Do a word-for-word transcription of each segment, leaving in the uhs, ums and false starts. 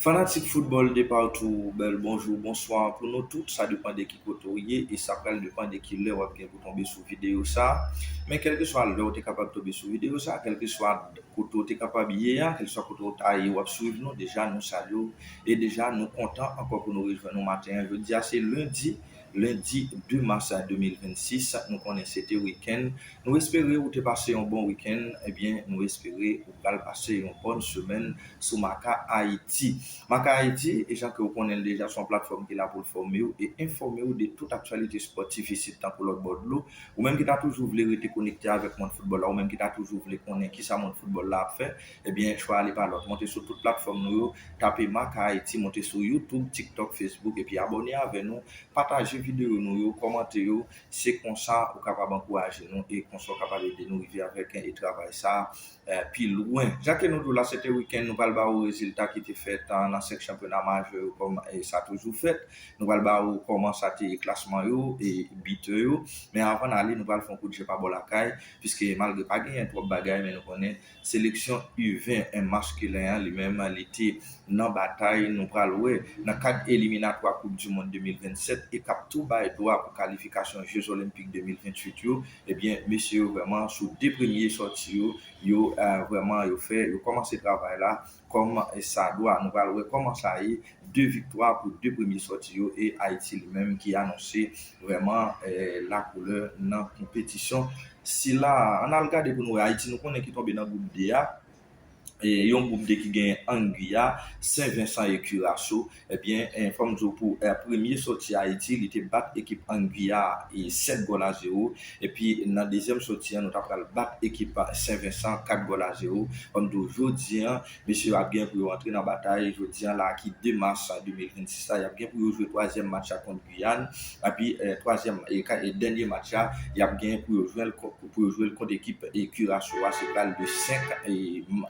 Fanatik foutbòl de patou, bèl bonjou, bonswa pou nou tout. Sa depann de ki kote w ye e sa pral depann de ki lè w ap gen pou tonbe sou videyo sa a. Men kèlkeswa lè w te kapab tonbe sou videyo sa a, kèlkeswa kote w te kapab ye a, kèlkeswa kote w ta ye, w ap swiv nou, deja nou salye w e deja nou kontan ankò pou nou rejwenn nou maten an. Jodi a se lendi, lendi de mas de mil vennsis, nou konnen se te wikenn. Nou espere ou te pase yon bon wikenn, ebyen nou espere ou pral pase yon bòn semèn sou Maka Ayiti. Maka Ayiti, e jan ke w konnen l deja, se yon platfòm ki la pou l fòme w e enfòme w de tout aktyalite espòtif isit tankou lòt bò dlo. Ou menm ki ta toujou vle rete konekte avèk mond foutbòl la, ou menm ki ta toujou vle konnen kisa mond foutbòl la ap fè, ebyen chwa a li pa lòt. Monte sou tout platfòm nou yo, tape Maka Ayiti, monte sou YouTube, TikTok, Facebook, epi abòne avè nou, pataje videyo nou yo, kòmante yo, se konsa ou kapab ankouraje nou e konsa w kapab ede nou rive avèk e travay sa a eh, pi lwen. Jan ke nou di w la, se te wikenn, nou pral ba ou rezilta ki te fèt ah, nan senk chanpyona majè yo kòm eh, sa toujou fèt. Nou pral ba ou kòman sa te ye klasman yo e bitè yo. Men avan n ale, nou pral fè yon kout je pa bò lakay, piske malgre pa genyen twòp bagay, men nou konnen seleksyon U ven maskilen an, li menm, li te nan batay. Nou pral wè nan kad eliminatwa Koup di Mond de mil vennsèt e k ap tou bay dwa pou kalifikasyon Je Zolenpik de mil venntuit yo, ebyen mesye yo vrèman sou de premye sòti yo, yo eh, vrèman yo fè, yo kòmanse travay la kòm eh, sa dwa. Nou pral wè kòman sa ye, de viktwa pou de premye sòti yo e Ayiti li menm ki anonse vrèman eh, lakoulè nan konpetisyon sila. Ann al gade pou nou wè Ayiti, nou konnen ki tonbe nan gwoup D a. E yon gwoup de ki gen Anguilla, Sen Vensan e Curaçao. Ebyen, eh, fò m di w pou eh, premye sòti Ayiti, li te bat ekip Anguilla e sèt gòl a zewo. Epi nan dezyèm sòti an, nou ta pral bat ekip Sen Vensan kat gòl a zewo. Fò m di w jodi an, mesye yo ap gen pou yo antre nan batay. Jodi an la ki de mas de mil vennsis la, y ap gen pou yo jwe twazyèm match la kont Guyane. Epi eh, twazyèm e, ka- e dènye match la, y ap gen pou yo jwenn l ko- pou yo jwe l kont ekip e Curaçao a, se pral de senk e,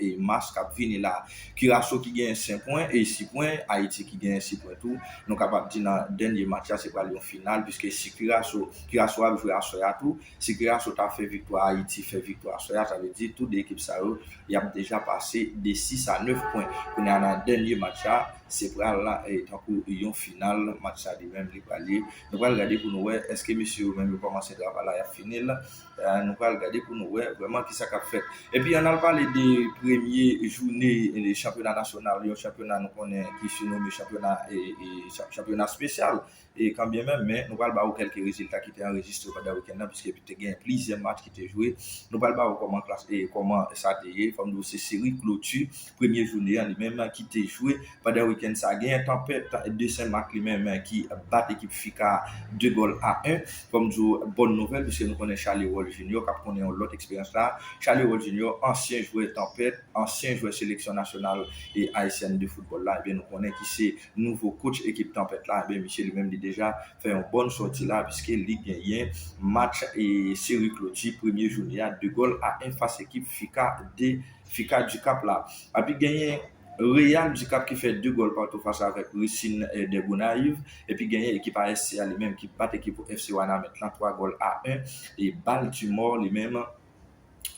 e mas k ap vini la. Curaçao ki genyen senk pwen e sis pwen, Ayiti ki genyen sis pwen tou. Nou kapab di nan dènye match la, se pral yon final, piske si Curaçao, Curaçao ap jwe aswè a tou, si Curaçao ta fè viktwa, Ayiti fè viktwa aswè a, sa vle di tou de ekip sa yo, y ap deja pase de sis a nèf pwen. Kounye a nan dènye match la, se pral la, e, tankou yon final, match sa li menm li pral ye. Nou pral gade pou nou wè èske mesye yo menm yo kòmanse travay la, y ap fini l. Eh, nou pral gade pou nou wè vrèman kisa k ap fèt. Epi ann al pale de premye jounen eh, chanpyona nasyonal, yon chanpyona nou konnen ki sinome chanpyona, eh, eh, cha- chanpyona espesyal. E kanbyenmenm, men nou pral ba ou kèlke rezilta ki te anrejistre pandan wikenn nan, piske te gen plizyè match ki te jwe. Nou pral ba ou kòman klas, e kòman sa te ye. Fò m di w se seri kloti premye jounen an li menm ki te jwe pandan wikenn sa. Genyen Tanpèt de Sen Mak li menm ki bat ekip Fika de gòl a en. Fò m di w bòn nouvèl, piske nou konnen Charleroi Junior k ap konnen yon lòt eksperyans la. Charleroi Junior, ansyen jwè Tanpèt, ansyen jwè seleksyon nasyonal e ayisyèn de foutbòl la, ebyen nou konnen ki se nouvo coach ekip Tanpèt la, ebyen misye li menm li deja fè yon bòn sòti la, piske li genyen match e seri kloti premye jounen a, de gòl a en fas ekip Fika de Fika du Cap la. Epi genyen Real du Cap ki fè de gòl patou fas avèk Racing eh, de Gonayiv. Epi genyen ekip A S C a li menm ki bat ekip F C Wanament lan twa gòl a en. E Baltimore li menm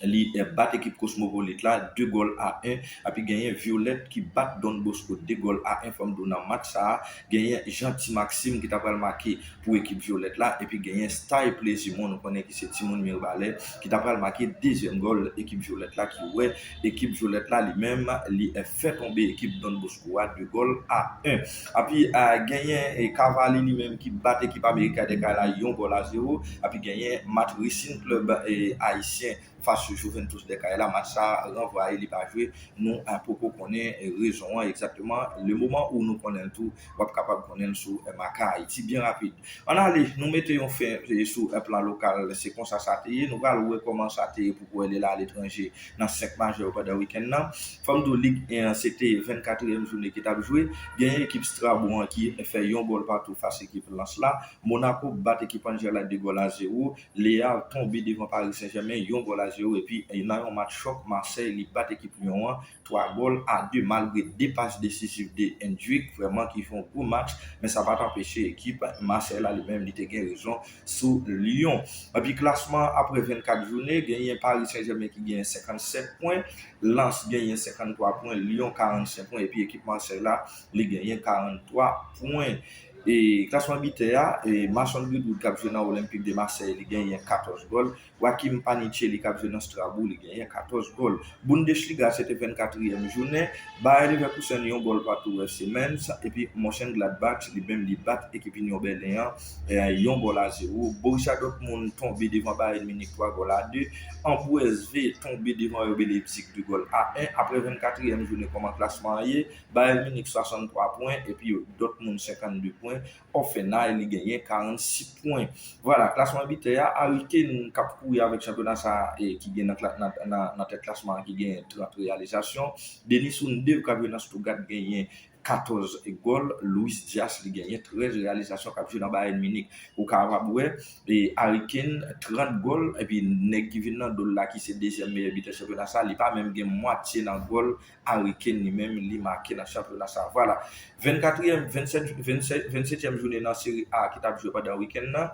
li eh, bat ekip Cosmopolite la de gòl a en. Epi genyen Violette ki bat Don Bosco de gòl a en. Fò m di w nan match sa a, genyen Jeanty Maxime ki ta pral make pou ekip Violette la, epi genyen Style Plezimon, nou konnen ki se timoun Mirbalè, ki ta pral make dezyèm gòl ekip Violette la, ki wè ekip Violette la li menm, li eh, fè tonbe ekip Don Bosco a de gòl a en. Epi eh, genyen eh, Cavalli li menm ki bat ekip América de Cali la yon gòl a zewo, epi genyen match Racing Club eh, ayisyen fas Juventus de Cali la, match sa a ranvwaye, li pa jwe. Nou eh, poko konnen eh, rezon an egzakteman. Le moman ou nou konnen l tou, w ap kapab konnen l sou eh, Maka Ayiti byen rapid. Ann ale, nou mete yon fen eh, sou eh, plan lokal, se konsa sa te ye. Nou pral wè kòman sa te ye pou Kouwèl la aletranje nan senk majè yo pandan wikenn nan. Fò m di w Lig en an, se te vennkatriyèm jounen ki t ap jwe. Genyen ekip Strabon an ki fè yon gòl patou fas ekip Lens la. Monaco bat ekip Angers la de gòl a zewo. Le Havre tonbe devan Paris Saint-Germain, yon gòl a zewo. Epi nan yon match chòk, Marseille li bat ekip Lyon an twa gòl a de, malgre de pas desiziv de Endrick, vrèman ki fè yon gwo match, men sa pa t anpeche ekip Marseille la li menm li te gen rezon sou Lyon. Epi klasman apre vennkat jounen, genyen Paris Saint-Germain ki genyen senkannsèt pwen, Lens genyen senkanntwa pwen, Lyon karannsenk pwen, epi ekip Marseille la li genyen karannntwa pwen. E klasman bitè a, e Mason Greenwood k ap jwe nan Olympique de Marseille, li genyen katòz gòl. Joaquim Panicelli k ap jwe nan Strasbourg, li genyen katòz gòl. Bundesliga, se te vennkatriyèm jounen. Bayer Leverkusen yon gòl patou F C Mainz, epi Mönchengladbach, li menm li bat ekip Union Berlin an, eh, yon gòl a zewo. Borussia Dortmund tonbe devan Bayern Munich twa gòl a de. Hamburg S V tonbe devan R B Leipzig de gòl a en. Apre vennkatriyèm jounen, kòman klasman an ye? Bayern Munich swasanntwa pwen, epi Dortmund senkannde pwen. Hoffenheim li genyen karannsis pwen. Vwala, klasman bitè a, Harry Kane k ap kouri avèk chanpyona sa a, e ki gen nan, kla- nan, nan, nan tèt klasman an ki gen trant reyalizasyon. Denis Undav k ap jwe nan Stuttgart genyen katòz gòl. Luis Diaz li genyen trèz reyalizasyon k ap jwe nan Bayern Munich. Ou kapab wè, e Harry Kane trant gòl, epi nèg ki vin nan do l la ki se dezyèm meyè bitè chanpyona sa, li pa menm gen mwatye nan gòl Harry Kane li menm li make nan chanpyona sa. Vwala. Vennkatriyèm, vennsèt, vennsèt, vennsetyèm jounen nan Serie A ki t ap jwe pandan wikenn nan.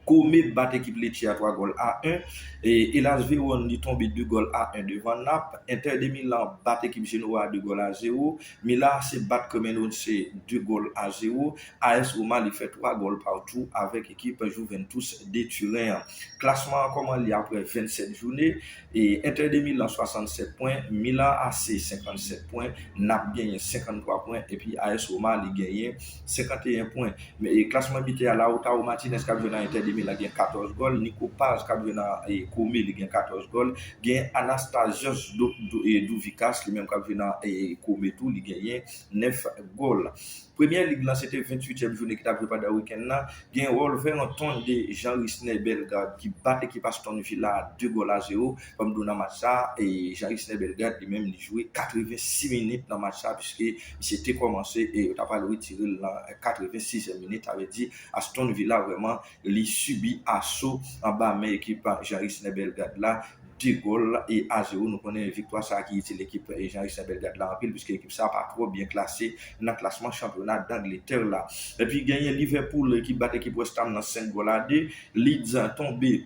Kobe bat ekip Lecce a twa gòl a en. E Hellas Verona li tonbe de gòl a en devan Nap. Inter de Milan bat ekip Genoa de gòl a zewo. Milan A C bat Cremonese de gòl a zewo. A S Roma li fè twa gòl patou avèk ekip Juventus de Turen an. Klasman an kòman li apre vennsèt jounen? E Inter de Milan swasannsèt pwen, Milan A C senkannsèt pwen, Nap genyen senkanntwa pwen, epi A S Roma li genyen senkanteyen pwen. Men, e klasman bitè a, Lautaro Martinez k ap jwe nan Inter de Milan gen katòz gòl, Nico Paz k ap jwe nan, e, Como li gen katòz gòl, gen Anastasios Do- Do- e, Douvikas li menm k ap jwe nan, e, Como tou, li genyen nèf gòl. Premyè Lig lan, se te venntuityèm jounen ki t ap jwe pandan wikenn nan. Gen Wolverhampton de Jean Risner Bellegarde ki bat ekip Aston Villa de gòl a zewo. Kòm di w nan match sa, e Jean Risner Bellegarde li menm li jwe katrevensis minit nan match sa, piske misye te kòmanse e yo ta pral retire l nan katrevensizèm minit. Sa vle di Aston Villa vrèman li sibi aso anba men ekip Jean Risner Bellegarde la. De gòl e a zewo. Nou konnen viktwa sa a ki itil ekip Jean Risner Bellegarde la anpil, piske ekip sa a pa twò byen klase nan klasman chanpyona Dangletè la. Epi genyen Liverpool ki bat ekip West Ham nan senk gòl a de. Leeds tonbe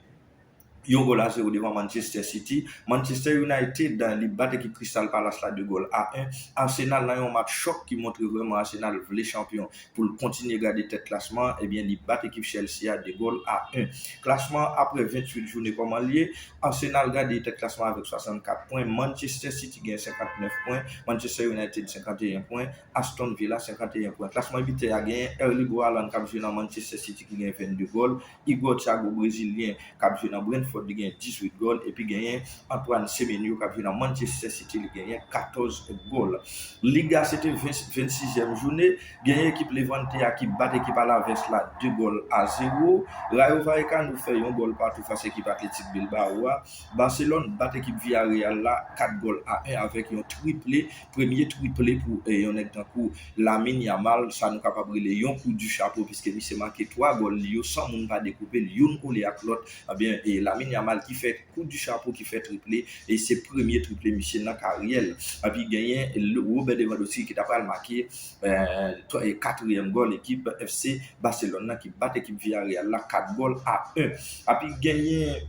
yon gòl a zewo devan Manchester City. Manchester United li bat ekip Crystal Palace la de gòl a en. Arsenal nan yon match chòk ki montre vrèman Arsenal vle chanpyon pou l kontinye gade tèt klasman, ebyen, li bat ekip Chelsea a de gòl a en. Klasman an apre venntuit jounen kòman l ye? Arsenal gade tèt klasman avèk swasannkat pwen, Manchester City gen senkantnèf pwen, Manchester United senkanteyen pwen, Aston Villa senkanteyen pwen. Klasman bitè a genyen Erling Haaland k ap jwe nan Manchester City ki gen vennde gòl, Igor Thiago brezilyen k ap jwe nan Brentford li gen dizuit gòl, epi genyen Antoine Semenyo k ap jwe nan Manchester City li genyen katòz gòl. Lig a se te venn- vennsizyèm jounen, genyen ekip Levante a ki bat ekip Alaves la de gòl a zewo. Rayo Vallecano fè yon gòl patou fas ekip Athletic Bilbao a. Barcelone bat ekip Villarreal la kat gòl a en avèk yon triple, premye triple pou, eh, yon nèg tankou Lamine Yamal, sa nou kapab rele yon kou di chapo, piske misye make twa gòl li yo san moun pa dekoupe l, youn kole ak lòt. Ebyen, e Lamine Yamal ki fè kou di chapo, ki fè triple, e se premye triple misye nan karyè l. Epi genyen Robert Lewandowski ki ta pral make, eh, twa- e katriyèm gòl ekip F C Barcelone nan ki bat ekip Villarreal la kat gòl a en. Epi genyen,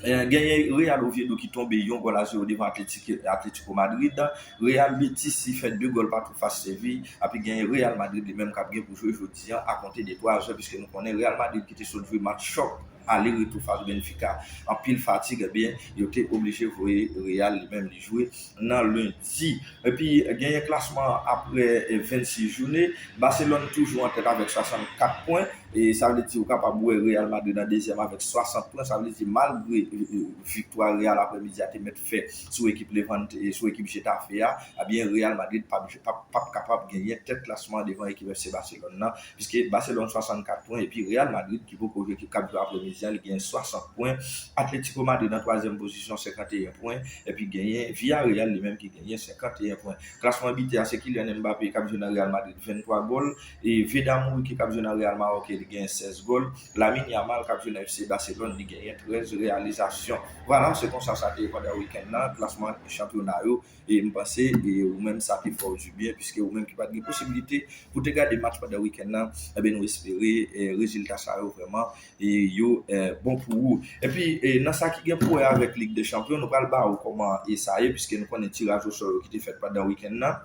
eh, genyen Real Oviedo ki tonbe yon gòl a zewo devan Atleti- Atletico Madrid. Real Betis li fè de gòl patou fas Seville. Epi genyen Real Madrid li menm k ap gen pou jwe jodi a akonte de twazè, piske nou konnen Real Madrid ki te sot jwe match chòk ale retou fas Benfica. Anpil fatig, ebyen, yo te oblije voye Real li menm li jwe nan lendi. Epi genyen klasman apre, eh, vennsis jounen. Barcelone toujou an tèt avèk swasannkat pwen. E sa vle di ou kapab wè Real Madrid an dezyèm avèk swasant pwen. Sa vle di malgre, eh, eh, viktwa Real aprèmidi a te mèt fè sou ekip Levante, eh, sou ekip Getafe a, ebyen Real Madrid p ap, p ap, p ap kapab genyen tèt klasman devan ekip F C Barcelone nan. Piske Barcelone swasannkat pwen, epi Real Madrid ki poko jwe, ki k ap jwe aprèmidi a, li genyen swasant pwen. Atletico Madrid an twazyèm pozisyon, senkanteyen pwen. Epi genyen Villarreal li menm ki genyen senkanteyen pwen. Klasman bitè a, se Kylian Mbappé k ap jwe nan Real Madrid, venntwa gòl. E Veda Muriqi k ap jwe nan Real Mallorca, li Gen sèz gòl. Lamine Yamal k ap jwe nan F C Barcelone, li genyen trèz reyalizasyon. Vwala, se konsa sa te ye pandan wikenn nan, klasman chanpyona yo. E m panse, e ou menm sa te fè w dibyen, piske ou menm ki pa t gen posiblite pou te gade match pandan wikenn nan, ebyen nou espere e, rezilta sa yo vrèman e, yo e, bon pou ou. Epi e, nan sa ki gen pou wè avèk Lig de Chanpyon, nou pral ba ou kòman e sa ye, piske nou konnen tiraj osò yo ki te fèt pandan wikenn nan.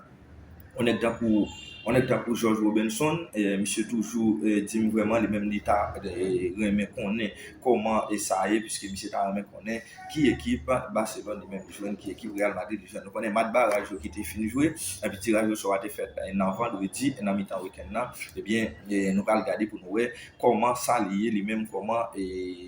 On nèg tankou on nèg tankou George Robinson, e, misye toujou e, di m vrèman li menm li ta e, renmen konnen kòman e sa ye, piske misye ta renmen konnen ki ekip Barcelone li menm li jwenn, ki ekip Real Madrid li jwenn. Nou konnen match baraj yo ki te fin jwe, epi tiraj osò a te fèt e, nan vandredi, nan mitan wikenn nan. Ebyen, e, nou pral gade pou nou wè kòman sa li ye li menm, kòman e,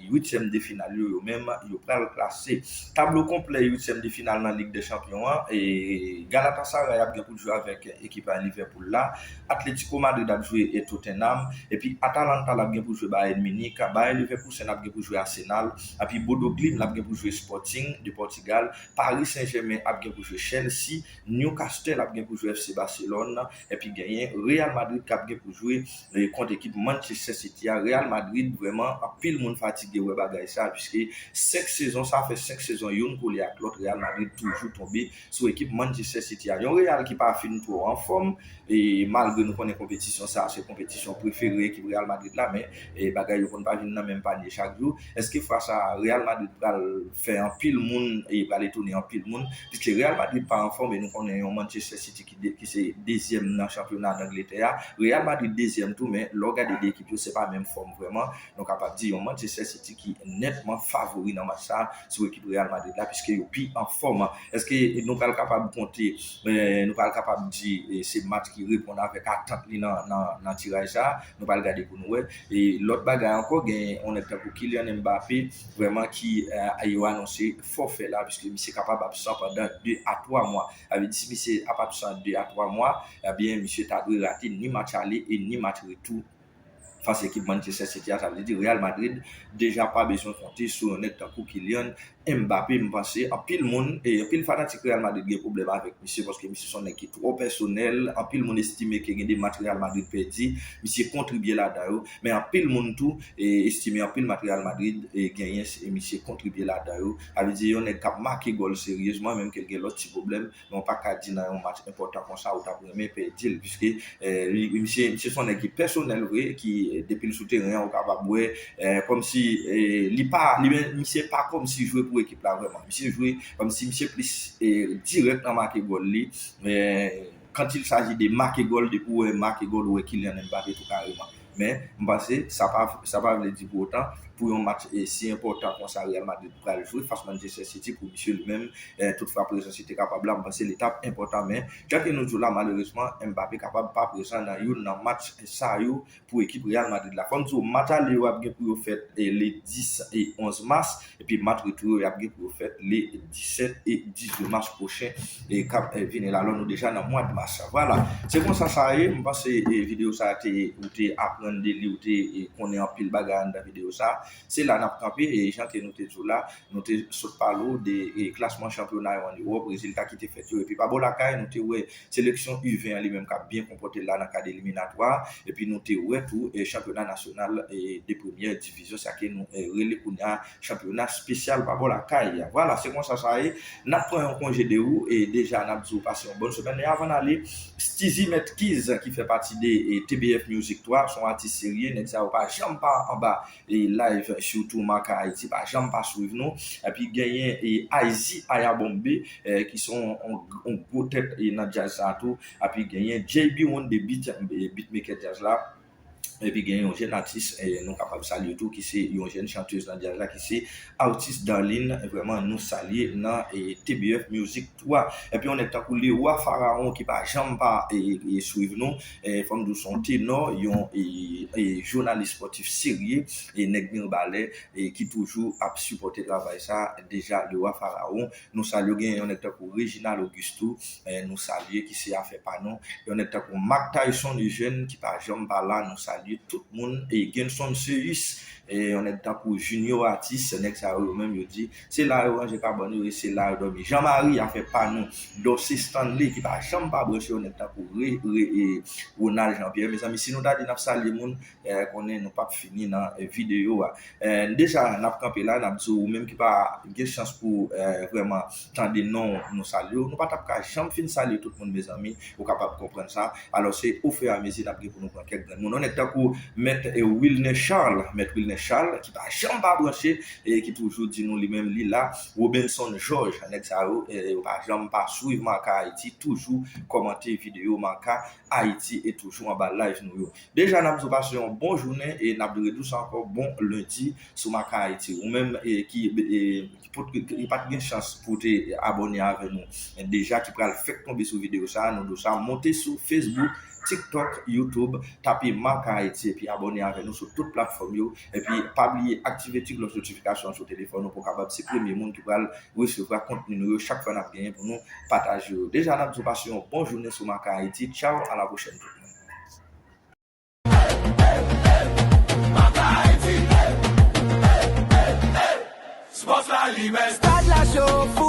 uityèm de final yo, yo menm, yo pral klase. Tablo konplè uityèm de final nan Lig de Chanpyon an, e, Galatasaray ap gen pou l jwe avèk ekip a Liverpool la, Atletico Madrid ap jwe e Tottenham, epi Atalanta l ap gen pou jwe Bayern Munich, Bayer Leverkusen ap gen pou jwe Arsenal, epi Bodo Glimt l ap gen pou jwe Sporting de Portugal, Paris Saint-Germain ap gen pou jwe Chelsea, Newcastle ap gen pou jwe F C Barcelone, epi genyen Real Madrid k ap gen pou jwe e, kont ekip Manchester City a. Real Madrid, vrèman, anpil moun fatige wè bagay sa, piske senk sezon, sa fè senk sezon youn kole ak lòt, Real Madrid toujou tonbe sou ekip Manchester City a. Yon Real ki pa fin twò anfòm, e malgre nou konnen konpetisyon sa, se konpetisyon prefere ekip Real Madrid la, men e, bagay yo konn pa vin nan menm panye chak jou. Èske fwa sa, Real Madrid pral fè anpil moun, e pral etone anpil moun, piske Real Madrid pa anfòm, e nou konnen yon Manchester City ki, de, ki se dezyèm nan chanpyona Dangletè a. Real Madrid dezyèm tou, men lè w gade de ekip yo, se pa menm fòm vrèman. Nou kapab di yon Manchester City ki nètman favori nan match sa sou ekip Real Madrid la, piske yo pi anfòm. Èske nou pral kapab konte, e, nou pral kapab di e, se match ki reponn avèk atant li nan, nan, nan tiraj sa? Nou pral gade pou nou wè. E lòt bagay ankò, gen yon nèg tankou Kylian Mbappé, vrèman ki e, yo anonse fòfè la, piske misye kapab absan pandan de a twa mwa. Sa vle di si misye ap absan de a twa mwa, ebyen misye ta dwe rate ni match ale e ni match retou fas ekip Manchester City a. Sa vle di Real Madrid deja pa bezwen konte sou yon nèg tankou Kylian Mbappé. M panse anpil moun e anpil fanatik Real Madrid gen pwoblèm avèk misye, paske misye se yon nèg ki twò pèsonèl. Anpil moun estime ke gen de match Real Madrid pèdi, misye kontribye ladan yo. Men anpil moun tou e estime anpil match Real Madrid e genyen, se misye kontribye ladan yo. Sa vle di yon nèg k ap make gòl seryezman, menm ke l gen lòt ti pwoblèm, men w pa ka di nan yon match enpòtan konsa ou t ap renmen pèdi l, piske e, li, misye, misye se yon nèg ki pèsonèl vre, ki e, depi l sou teren an, ou kapab wè e, kòmsi e, li pa, li, misye pa kòmsi jwe pou ekip la vrèman. Misye jwe kòmsi misye plis e, dirèk nan make gòl li. E, quand il s'agit de make gòl, depi w wè make gòl, ou wè Kylian Mbappé tou kareman. Men, m panse sa pa, sa pa vle di pou otan, pou yon match e, si enpòtan konsa Real Madrid pral jwe fas Manchester City, pou misye li menm, e, toutfwa prezans li te kapab la, m panse li t ap enpòtan. Men, jan ke nou di w la, malerezman, Mbappé kapab pa prezan nan youn nan match sa yo pou ekip Real Madrid la. Fò n di w, match ale yo ap gen pou yo fèt e, le dis e onz mas, epi match retou yo, y ap gen pou yo fèt le disèt e dizuit mas pwochen e k ap e, vini la. Alò, nou deja nan mwa de mas. Vwala, se konsa sa ye. M panse e, videyo sa a te, ou te aprann de li, ou te e, konnen anpil bagay anndan videyo sa a. Se la n ap kanpe, e jan ke nou te di w la, nou te sot pale w de e, klasman chanpyona yo ann Ewòp, rezilta ki te fèt yo. Epi pa bò lakay, nou te wè seleksyon U ven an li menm k ap byen konpòte l la nan kad eliminatwa. Epi nou te wè tou e, chanpyona nasyonal e, de premyè divizyon, sa ke nou e, rele kounye a chanpyona espesyal pa bò lakay. Vwala, se konsa sa ye. N ap pran yon konje de ou e deja n ap di w pase yon bòn semèn. E avan n ale, Steezy Metkiz ki fè pati de e, T B F Music twa, se yon atis serye. Nèg sa yo pa janm pa anba e, live, sitou Maka Ayiti, pa janm pa swiv nou. Epi genyen e, Izy Ayabombe, e, ki se yon, yon, yon gwo tèt e, nan djaz sa tou. Epi genyen J B One de beat, e, beatmaker djaz la. Epi gen yon jèn atis, e, nou kapab salye tou, ki se yon jèn chantèz nan djaz la, ki se Artist Darline. Vrèman, nou salye nan e, T B F Music twa. Epi yon nèg tankou Leroy Pharaon ki pa janm pa e, e, swiv nou. E, fò m di w se yon tenò, yon e, e, jounalis spòtif serye, e nèg Mibalè, e ki toujou ap sipòte travay sa. Deja, Leroy Pharaon, nou salye w. Gen yon nèg tankou Reginald Augusto, e, nou salye, ki se afè pa nou. Yon nèg tankou Mark Tyson Eugène, ki pa janm pa la, nou salye tout moun. E Genson Seus, E yon nèg tankou Junior Atis, nèg sa yo, yo menm yo di, se la yo ranje kabann yo e se la yo dòmi. Jean Marie, afè pa nou. Dorcy Stanley, ki pa janm pa branche, yon nèg tankou Re, Re, e Ronald Jean Pierre. Mezanmi, si nou ta di n ap salye moun, eh, konnen nou p ap fini nan, eh, videyo a. Eh, deja, n ap kanpe la, n ap di ou menm ki pa gen chans pou, eh, vrèman tande non nou salye w. Nou pa t ap ka janm fin salye tout moun, mezanmi. Ou kapab konprann sa. Alò, se ofiramezi n ap gen pou nou pran kèk grenn moun. Yon nèg tankou Mèt, eh, Wilner Charles. Mèt Wilner Charles, ki pa janm pa branche, e ki toujou di nou li menm li la. Robenson Georges, nèg sa yo, eh, yo pa janm pa swiv Maka Ayiti, toujou kòmante videyo Maka Ayiti e toujou anba live nou yo. Deja, n ap di w pase yon bon jounen e n ap redi w sa ankò, bon lendi sou Maka Ayiti. Ou menm, eh, ki, eh, ki pot-, ki pa t gen chans pou te abòne avè nou deja, ki pral fèk tonbe sou videyo sa, nou di w sa, monte sou Facebook, TikTok, YouTube, tape Maka Ayiti epi abòne avè nou sou tout platfòm yo. Epi pa bliye aktive ti klòch notifikasyon an sou telefòn ou pou w kapab se premye moun ki pral resevwa kontni nou yo chak fwa n ap genyen pou nou pataje yo. Deja, n ap di w pase yon bon jounen sou Maka Ayiti. Tchao, à la prochaine tout moun. Stad la chofe.